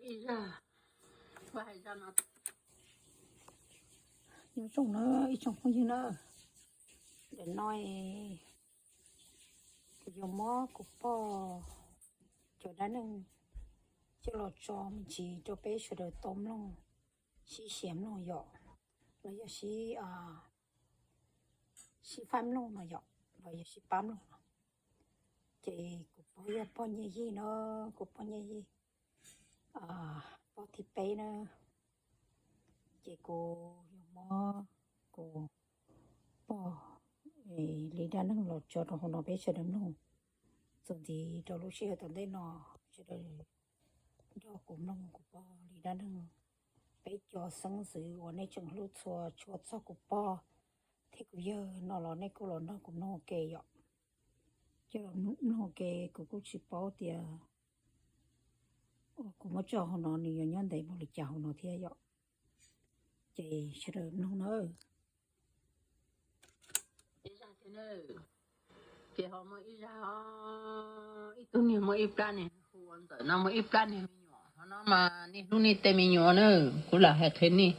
Ib zag, ua hais zag no. Nyob zoo na ib tsoom phooj ywg na, ntawm no kuv yuav muab kuv pog cov dab neeg coj los tso me ntsis rau peb sawv daws tau mloog, sib xyav mloog yom, los yog sib, sib faib mloog no yom, los yog sib pab mloog no. Ces kuv pog yog pog Nyiaj Yig no, kuv pog Nyiaj Yig pog thib peb na. Ces kuv yuav muab kuv pog li dab neeg los tso rau hauv no peb sawv daws mloog. Txuas ntxiv rau lub sij hawm tom ntej no, sawv daws nrog kuv mloog kuv pog li dab neeg, peb cov xeeb ntxwv uas nej tseem hlub txhua txhua txog kuv pog thiab kuv yawg no los nej kuj los nrog kuv mloog ua ke yom. Coj los mloog ua ke, kuv kuj tsis paub tias kuv muab tso hauv no nws yuav nyob ntev npaum li cas hauv no thiab yom. Ces sawv daws mloog nawb. Ces ho muaj ib zag, ib tug niag muaj ib plab niag hu ua Ntxawm no, muaj ib plab niag me nyuam, ho no mas niaj hnub niaj tej me nyuam na, kuv lam hais qhia nej.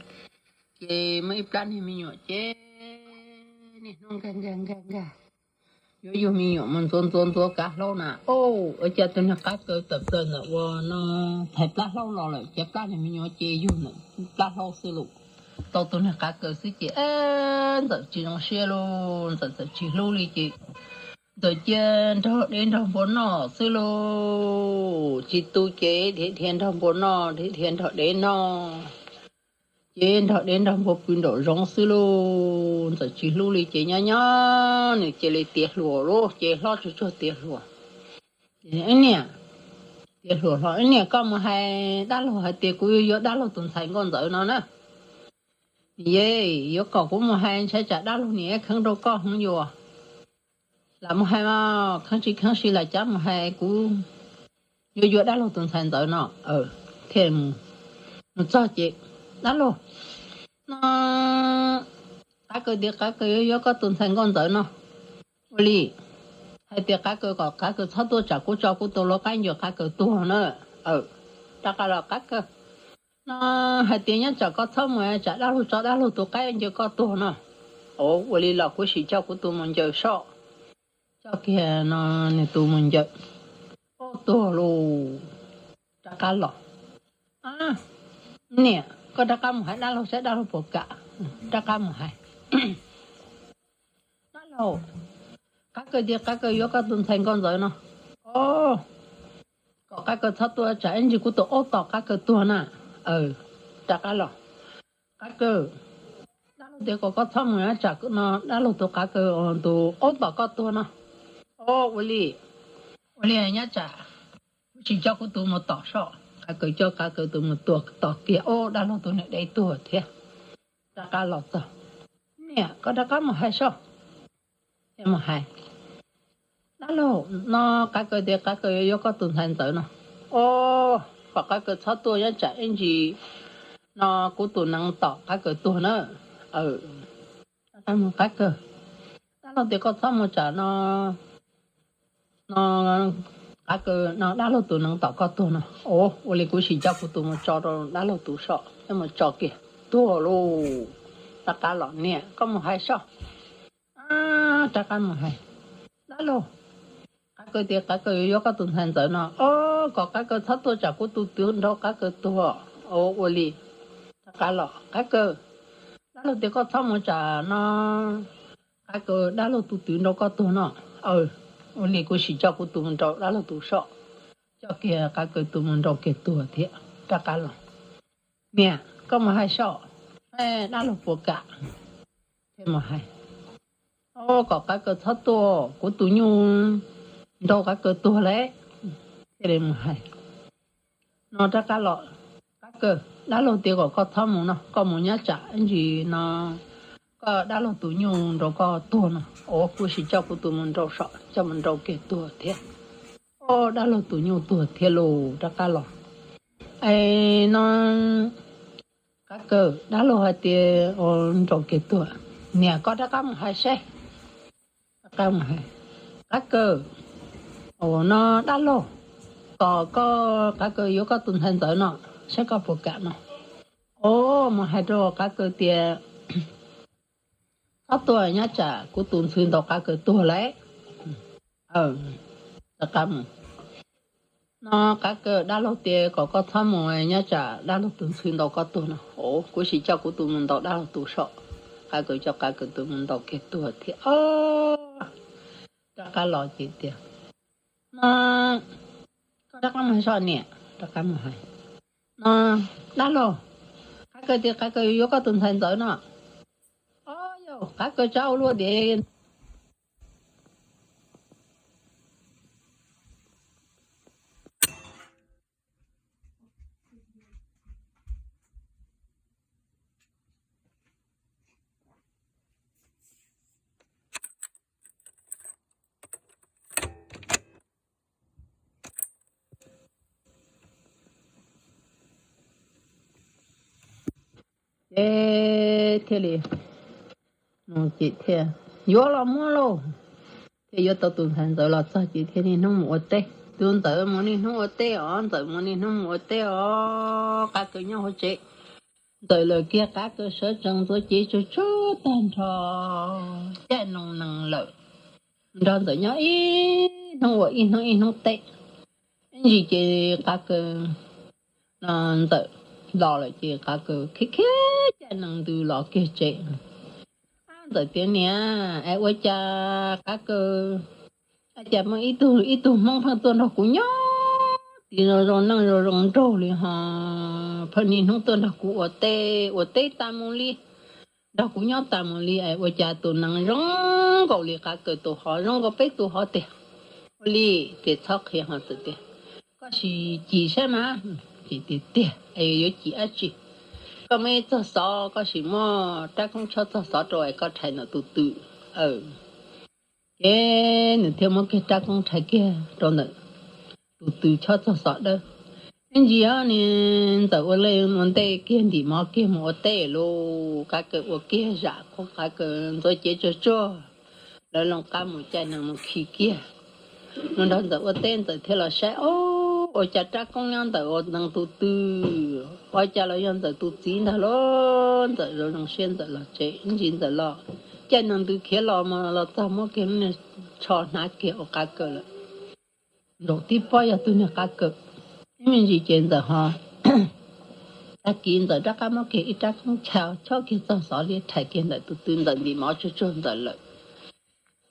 Ces muaj ib plab niag me nyuam ces niaj hnub nkag nkag nkag nkag, yuav yug me nyuam mus ntxuav ntxuav ntxuav kav hlaub na. Ua cas tus niag qab kaws tawm plaws ntawm ua no, thaiv plab hlaub los lawm ces plab niag me nyuam ces yug ntawm plab hlaub xwb lauj. Tau tus niag qab kaws xwb ces Ntxawm tsis zoo siab lauj, Ntxawm txawm tsis hlub li ces Ntxawm cia nrog dev nrog npua noj xwb lauj. Tsis tu ces dhia dhia nrog npua noj, dhia dhia nrog dev noj, ces nrog dev nrog npua pw nraum zoov xwb lauj. Ntxawm tsis hlub li ces nyob nyob nws cia li tiav hluas lauj, ces hlob tsuag tsuag tiav hluas. Niam, tiav hluas hlo, niam koj mus hais dab laug hais tias kuv yuav yuav dab laug tus ntxhais nkauj Ntxawm no na. Ye, yuav kom kuv mus hais ntshai tsam dab laug niam kheev rau koj heev yuav. Lam mus hais mas, kheev tsis kheev si lam cav mus hais kuv yuav yuav dab laug tus ntxhais Ntxawm no. Thiaj mus, mus txog ces, dab laug, no qav kaws tias qav kaws yuav yuav koj tus ntxhais nkauj Ntxawm no. Ua li, hais tias qav kaws kom qav kaws txhob tuaj tsam kuv tso kuv tus lau qaib ncaws qav kaws tuag na. Rov qab los qav kaws, no hais tias nyob tsam koj txhob mus tsam dab laug tso dab laug tus qaib ncaws koj tuag no. Ua li los kuv sim coj kuv tus mus ncaws soj. Coj kiag no nws tus mus ncaws, ua tuag lauj. Rov qab los, niam koj rov qab mus hais dab laug saib dab laug puas kam. Rov qab mus hais, dab laug, qav kaws tias qav kaws yuav koj tus ntxhais nkauj Ntxawm no. O, kom qav kaws txhob tuaj tsam ib ntsis kuv tus aub tom qav kaws tuag na. Rov qab los, qav kaws, dab laug tias kom koj txhob mus tsam no dab laug tus qav kaws tus aub tom koj tuag no. O, ua li, ua li nyob tsam kuv sim coj kuv tus mus tom soj. Qav kaws coj qav kaws tus mus tua tom kiag, o, dab laug tus niam dev tuag thiab. Rov qab los txog, niam koj rov qab mus hais soj. Thiaj mus hais, dab laug, no qav kaws tias qav kaws yuav yuav koj tus ntxhais Ntxawm no. O, kom qav kaws txhob tuaj nyob tsam ib ntsis no kuv tus nees tom qav kaws tuag na. Qav kaws, dab laug tias koj txhob mus tsam no, no qav kaws no dab laug tus nees tom koj tuag no. O, ua li kuv sim coj kuv tus mus tso rau dab laug tus soj, thiaj mus tso kiag, tuag lauj. Rov qab los, niam koj mus hais soj. Rov qab mus hais, dab laug, qav kaws tias qav kaws yuav yuav koj tus ntxhais Ntxawm no. O, kom qav kaws txhob tuaj tsam kuv tus twv nraug qav kaws tuag. O, ua li, rov qab los, qav kaws, dab laug tias koj txhob mus tsam no qav kaws dab laug tus twv nraug koj tuag no. Ua li kuv sim coj kuv tus mus nrau dab laug tus soj, coj kiag qav kaws tus mus nrau kiag tuag thiab. Rov qab los, niam koj mus hais soj, dab laug puas kam. Thiaj mus hais, o, kom qav kaws txhob tuaj, kuv tus nyuj nrau qav kaws tuag lawm. Thiaj li mus hais, no rov qab los, qav kaws, dab laug tias kom koj txhob mus no, koj mus nyob tsam ib ntsis no koj dab laug tus nyuj nrau koj tuag no. O, kuv sim coj kuv tus mus nrau soj, coj mus nrau kiag tuag thiab. O, dab laug tus nyuj tuag thiab lauj. Rov qab los, es no qav kaws, dab laug hais tias nrau kiag tuag, niam koj rov qab mus hais seb. Rov qab mus hais, qav kaws, no dab laug, kom koj, qav kaws yuav koj tus ntxhais Ntxawm no. saib koj puas kam no. Mus hais rau Qav Kaws tias txhob tuag, nyob tsam kuv tus ntxhw ntaus Qav Kaws tuag lawm. Rov qab mus no, Qav Kaws, dab laug tias kom koj txhob mus, nyob tsam dab laug tus ntxhw ntaus koj tuag no. Kuv sim coj kuv tus mus ntaus dab laug tus saib. Qav Kaws coj Qav Kaws tus mus ntaus kiag tuag thiab os. Rov qab los ces tias no, koj rov qab mus hais zoj niam, rov qab mus hais no, dab laug, Qav Kaws tias Qav Kaws yuav koj tus ntxhais Ntxawm no. Os, yog Qav Kaws tsav ua luaj tias ces thiaj li mus ces thiaj yuav los muab lauj. Thiaj yuav tau tus ntxhais Ntxawm los txog ces thiaj niaj hnub mus ua teb. Tus Ntxawm mus niaj hnub ua teb os, Ntxawm mus niaj hnub mus ua teb os, Qav Kaws nyob hauv tsev. Ntxawm lawm kiag, Qav Kaws sawv tsees ntxuav cev tsuag tsuag tag nrho, caij noo nees lawm, nrog Ntxawm nyob ib hnub ua ib hnub ib hnub teb. Ib ntsis ces Qav Kaws no Ntxawm los lawm ces Qav Kaws khiav khiav caij nees ntws los kiag tsev. Ntxawm tias niam, es ua cas Qav Kaws, cas muaj ib tug, ib tug Hmoob pheej tuaj nrog kuv nyob tid, zoo zoo neej zoo zoo nraug li ho, pheej niaj hnub tuaj nrog kuv ua teb, ua teb tas mus li, nrog kuv nyob tas mus li, es ua cas tus nees zoo nkaus li Qav Kaws tus hov, zoo nkaus peb tus hov tiag. Ua li ces txhob qhia ho txawm tias, koj sim cim saib mas. Ces tias tiag, es yuav cim dab tsi? Koj muaj ib txog xov, koj sim muab rab koob chob txog xov rau es koj rhais ntawm tus tw. Ces nws thiaj muab kiag rab koob rhais kiag rau ntawm tus tw chob txog xov dawb. Ib ntsis os, Ntxawm ua ntej kiag ntim mov kiag mus ua teb lauj. Qav Kaws ua kiag zam, Qav Kaws ntxuav cev tsuag tsuag, lawv loo qab mus caij nees mus khi kiag, mus nrog Ntxawm ua teb. Ntxawm thiaj los saib, o, ua cas rab koob nyob ntawm ua nees tus tw, ua cas los yog Ntxawm tus txiv ntag lauj. Ntxawm zoo zoo siab Ntxawm los tsev, ib ntsis Ntxawm los caij nees ntws khiav los mas los txog muab kiag lub niag tsho hnav kiag ua Qav Kaws lawm. Nraum tib pob yog tus niag Qav Kaws. Ib me ntsis ces Ntxawm ho, tag kis Ntxawm rov qab muab kiag ib rab koob chob kiag txog xov li rhais kiag ntawm tus tw, Ntxawm ntim mov tsuag tsuag Ntxawm lawm.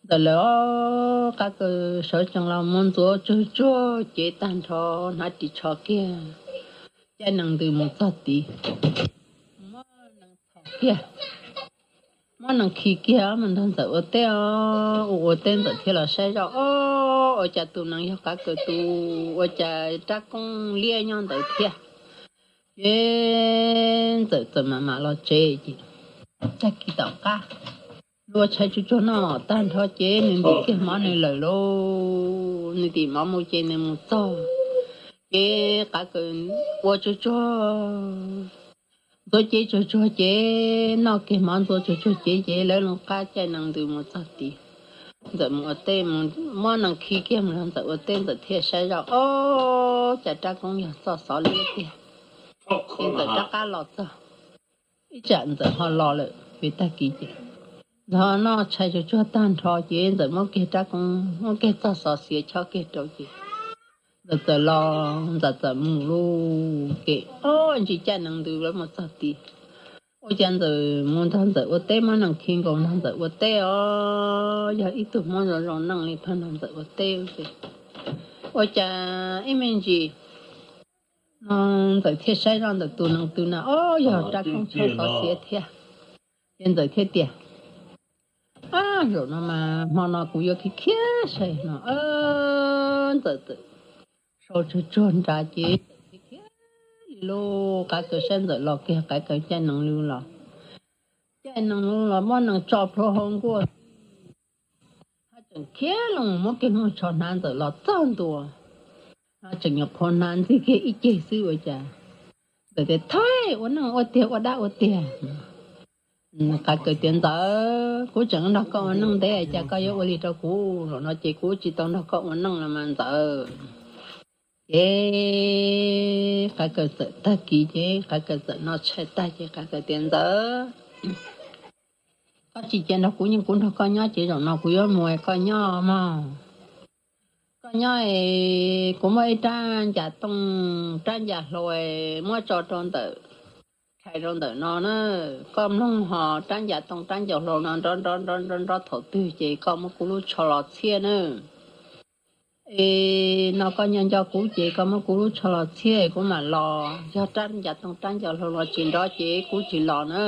Ntxawm lawm os, Qav Kaws sawv tsees los mus ntxuav tsuag tsuag cev tag nrho, hnav ris tsho kiag, caij nees ntws mus txog tid, muab nees khi kiag, muab nees khi kiag mas nrog Ntxawm ua teb os. Ua ua teb Ntxawm thiaj los saib zoj, o, ua cas tus nees yog Qav Kaws tus, ua cas rab koob liab nyob ntawd thiab. Ces Ntxawm txawm mam mam los tsev ces tag kis tom qab, nws ua tshais tsuag tsuag noj tag nrho ces nws ntim kiag mov nws lawm lauj. Nws ntim mov mus ces nws mus txog, ces Qav Kaws ua tsuag tsuag, ntxuav cev tsuag tsuag ces noj kiag mov ntxuav tsuag tsuag cev ces lawv loo qab caij nees ntws mus txog tid. Ntxawm mus ua teb, muab nees khi kiag mus nrog Ntxawm ua teb, Ntxawm thiaj saib zoj, o, cas rab koob yog txoj xov liab tiag. Ces Ntxawm rov qab los txog, ib tsam Ntxawm ho los lawm vim tag kis ces Ntxawm ho noj tshais tsuag tsuag tag nrho ces Ntxawm muab kiag rab koob, muab kiag txoj xov xiav chob kiag rau ces Ntxawm txawm los, Ntxawm txawm mus lauj. Ces o, ntsis caij nees ntws lawv mus txog tid, ua cas Ntxawm mus nrog Ntxawm ua teb, muab nees khi nkaus nrog Ntxawm ua teb os. Yog ib tug Hmoob zoo zoo neej li pheej nrog Ntxawm ua teb ces ua cas ib me ntsis no Ntxawm thiaj saib zoj ntawm tus nees tw na, o, yog rab koob chob xov xiav thiab. Ces Ntxawm thiaj tias, a, zaum no mas hmo no kuv yuav khiav khiav saib no. Ntxawm txawm sau tsuag tsuag nrad ces Ntxawm khiav khiav li lauj. Qav Kaws saib Ntxawm los kiag, Qav Kaws caij nees lug los, caij nees lug los muab nees tso plhuav hauv nkuaj, ho tseem khiav loo muab kiag lub tsho hnav Ntxawm los txog ntua, ho tseem nyuam qhuav hnav ntxig kiag ib ceg xwb ua cas Ntxawm tias, thaib, ua neej ua tiag, ua dab ua tiag. Qav Kaws tias, Ntxawm, kuv tseem nrog koj ua neej ntev cas koj yuav ua li rau kuv, zaum no ces kuv tsis tau nrog koj ua neej los mas Ntxawm. Ces Qav Kaws txawm tag kis ces Qav Kaws txawm noj tshais tag ces Qav Kaws tias, Ntxawm, koj tsis cia nrog kuv nyob, kuv nrog koj nyob ces zaum no kuv yuav mus, koj nyob mog. Koj nyob es kuv muab ib rab ncas tooj rab ncas hlau muab tso rau ntawm, rhais rau ntawm no na. Koj mloog ho, rab ncas tooj rab ncas hlau no nrov nrov nrov nrov nrov thaum twg ces koj muab kuv lub tsho los txhiab na. Es no koj nyob nco kuv ces koj muab kuv lub tsho los txhiab kuv mam los, yog rab ncas tooj rab ncas hlau los tsis nrov ces kuv tsis los na.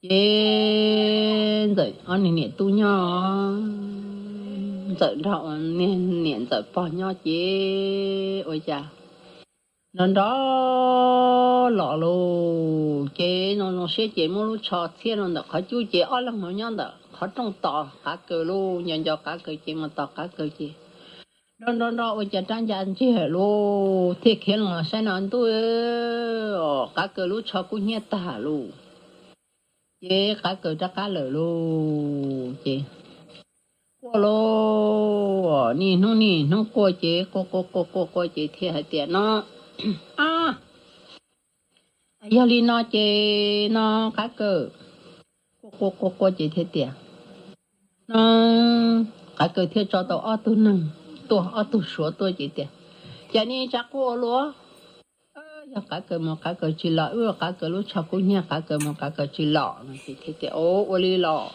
Ces Ntxawm ob niag niam tub nyob, Ntxawm nrog ua niam Ntxawm pog nyob ces ua cas nrov nrov los lawm ces zoo zoo siab ces muab lub tsho txhiab rau ntawm qhov cub ces ob leeg mus nyob ntawm qhov rooj tos Qav Kaws lauj, nco nco Qav Kaws ces mus tos Qav Kaws ces nrov nrov nrov ua cas rab ncas ntsiag lauj, thiaj khiav los saib no ntuj, Qav Kaws lub tsho kub hnyiab tag lauj. Ces Qav Kaws rov qab lawm lauj ces quaj lauj, niaj hnub niaj hnub quaj ces quaj quaj quaj quaj quaj ces thiaj hais tias no, yog li no ces no Qav Kaws, quaj quaj quaj quaj ces thiaj tias no, Qav Kaws thiaj tso tau ob tug neeg tuaj, ob tug Suav tuaj ces tias, Cas nej tsav quaj ua luaj? Yog Qav Kaws mus Qav Kaws tsis los, wb Qav Kaws lub tsho kub hnyiab, Qav Kaws mus Qav Kaws tsis los no ces thiaj tias, Ua li los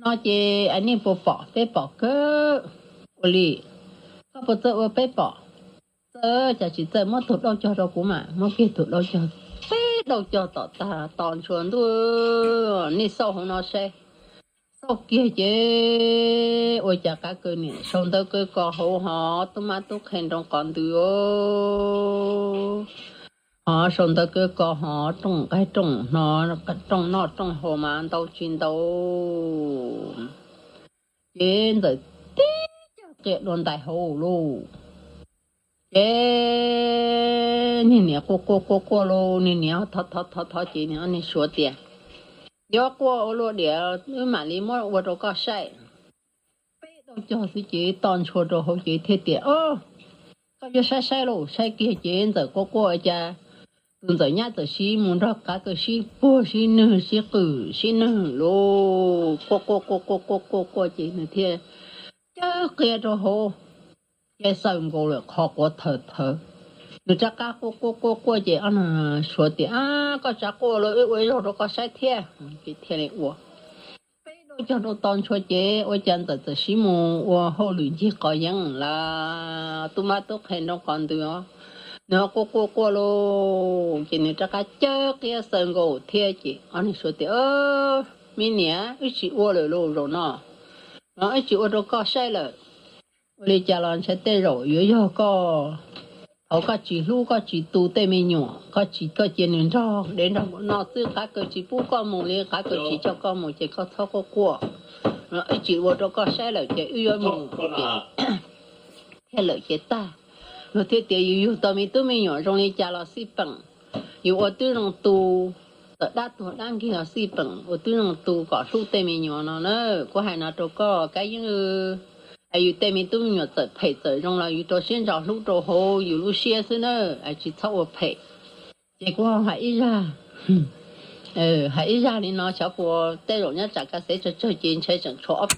no ces nej puas pom? Peb pom kawg. Ua li, koj puas txawj ua peb pom? Txawj, cas tsis txawj? Muab tus dauj cog rau kuv mas. Muab kiag tus dauj cog, peb dauj cog tom tag to ntshua ntuj, nej xauj hauv no saib. Xauj kiag ces ua cas Qav Kaws niam sau ntawv kaw kos hauv ho tub mab tub qhe nroo qos ntws os. Ho sau ntawv kaw kos ho rooj nqaij rooj hno, rooj noj rooj haus mas ntau tsis ntau. Ces Ntxawm tib cag qia dua ntais hauv lauj. Ces niag niam quaj quaj quaj quaj lauj, niag niam thov thov thov thov ces niag Suav tias, Yuav quaj ua luaj diam, wb mam li muab ua rau koj saib. Peb dauj cog xwb ces to ntshua rau hauv ces thiaj tias, O, koj yuav saib saib lauj. Saib kiag ces Ntxawm quaj quaj cas tus Ntxawm nyab txawm sib mus nrog Qav Kaws sib puag sib nwg sib qwm sib nwg lauj, quaj quaj quaj quaj quaj quaj quaj ces nws thiaj cawg qia rau hauv, ces xaws nkaus lawm qhov quav thawv thawv. Nws rov qab quaj quaj quaj quaj ces ob niag Suav tias, Ab, koj tsav quaj los wb ua ib zaug rau koj saib thiab. Ces thiaj li ua. Peb dauj cog rau to ntshua ces ua cas Ntxawm txawm sib mus ua hauj lwm ncig qos yeeb lawm, tub mab tub qhe nroo qos ntws os. Nws quaj quaj quaj lauj ces nws rov qab cawg qia xaws nkaus thiab ces ob niag Suav tias, Me niam, wb tsis ua lawm lauj zaum no, no wb tsis ua rau koj saib lawm. Ua li cas los ntshai tej zaum yuav yog koj, thaum koj tsis hlub koj tsis tu tej me nyuam, koj tsis, koj cia nws nrog dev nrog npua noj xwb, Qav Kaws tsis pub koj mus li, Qav Kaws tsis coj koj mus ces koj txhob quaj quaj. Wb tsis ua rau koj saib lawm ces wb yuav mus. Thiaj lawm ces tag. Luag thiaj tias yus yug tau me tub me nyuam zoo li cas los xij peem, yus ua tib zoo tu, txawm dab tuag dab nkig los xij peem, ua tib zoo tu kom hlub tej me nyuam no na. Kuv hais no rau koj Kab Yeeb, es yus tej me tub me nyuam txawm phem txawm zoo los yus rau siab ntso hlub rau hauv yus lub siab xwb na, es tsis txhob ua phem. Ces kuv hais ib zag, hais ib zag li no xyov puas tej zaum nyob tsam kaj xev tsawg tsawg ces ntshai tseem tshuav ob